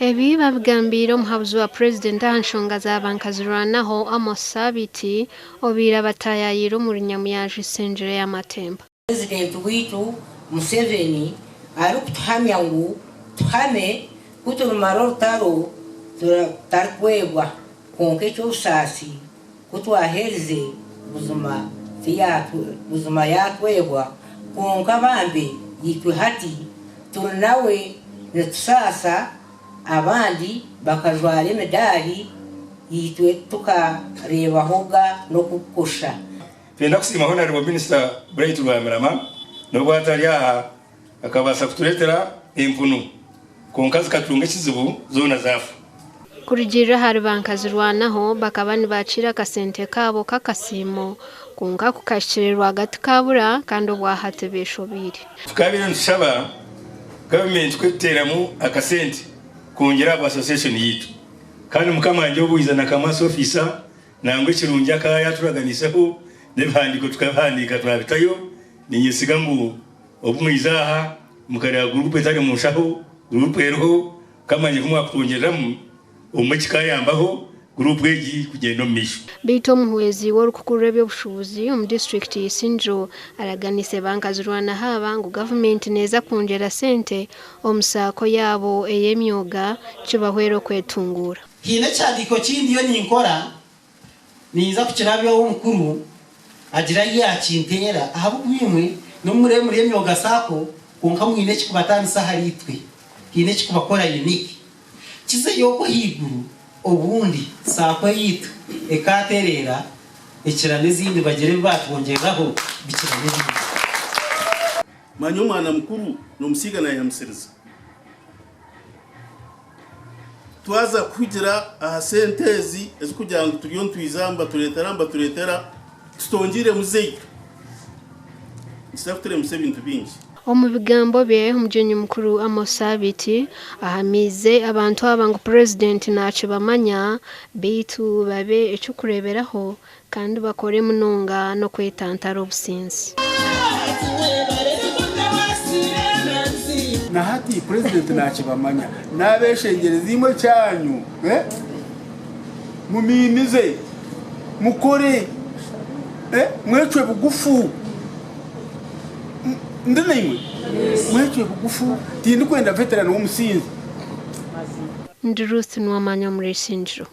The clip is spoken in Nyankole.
Ebi babigambiire omuhabuzi wa Purezidenti aha nshonga za bankazirwanaho, Amos Sabiiti, obaire abataayayiire omuri Nyamuyaju Ishengyero ey'amatemba. Purezidenti waitu Museveni arikutuhamya ngu tuhame ku turimara orutaro tutarikwebwa kwonka eky'obusaasi ku twaherize buzima buzima yaatwebwa kwonka bambe itwe hati turi nawe nitusaasa abandi bakajwara emidaari itwe tukareebahoga n'okukosha. Twenda kusiima Honarebo Minisita Bright Rwamirama n'obu atari aha akabaasa kutureetera empunu kwonka zikatunga ekizibu zoona zaafa. Kurugiirira ahari ba Nkazirwanaho, bakaba nibaakiira akasente kaabo k'akasiimo kwonka kukahikire rwagati kaabura kandi obwahati beeshobeire. Tukabaire nitushaba gavumenti kwetuteeramu akasente kwongyera ahabwa association yaitu kandi mukama wangye obwiza na Kamwasi Officer Nangwa ekirungi akaba yaaturaganiiseho n'ebihandiiko tukabihandiika twabitayo. Niinyesiga ngu obu mwiza aha mukareeba guruupu etari mu nshaho, guruupu eriho, kamanye ku mwakutwongyereramu obumwe kikaayambaho guruupu egi kugyenda omu maisho. Beitu omuhwezi w'orikukurira eby'obushuubuzi omu disiturikiti ya Isingiro araganiise bankazirwanaho aba ngu gavumenti neeza kwongyera sente omu saako yaabo ey'emyoga kibahwere okwetunguura. Haine ekihandiiko ki ndiyo ninkora, ninza kukirabyaho omukuru agire ahi yaakinteera ahabw'okuba imwe n'obu murebe muri Emyoga Sacco kwonka mwine ekikubataanisa ahari itwe, haine ekikubakora unique. Kizeyo okwo ahaiguru obundi Sacco eyaitu ekaatereera ekira n'ezindi bagire ebi baatwongyereraho bikira n'ebindi. Manya omwana mukuru n'omusiiga naayehamisiriza. Twaza kuhugira aha sente ezi ezikugira ngu turiyo nitwiza nibatureetera nibatureetera tutongyeiremu zaitu nikiza kuturemesa ebintu bingi. Omu bigambo bye, Omugyenyi Mukuru Amos Sabiiti ahamiize abantu aba ngu Purezidenti nakibamanya beitu babe eky'okureeberaho kandi bakore munonga n'okwetantara obusinzi. Na hati Purezidenti nakibamanya. Nabeshengyereza imwe ekyanyu mumiimize, mukore, mwecwe bugufu. Ndi naimwe? Mwecwe bugufu. Tindikwenda veterani w'omusinzi. Ndi Ruth Nuwamanya omuri Isingiro.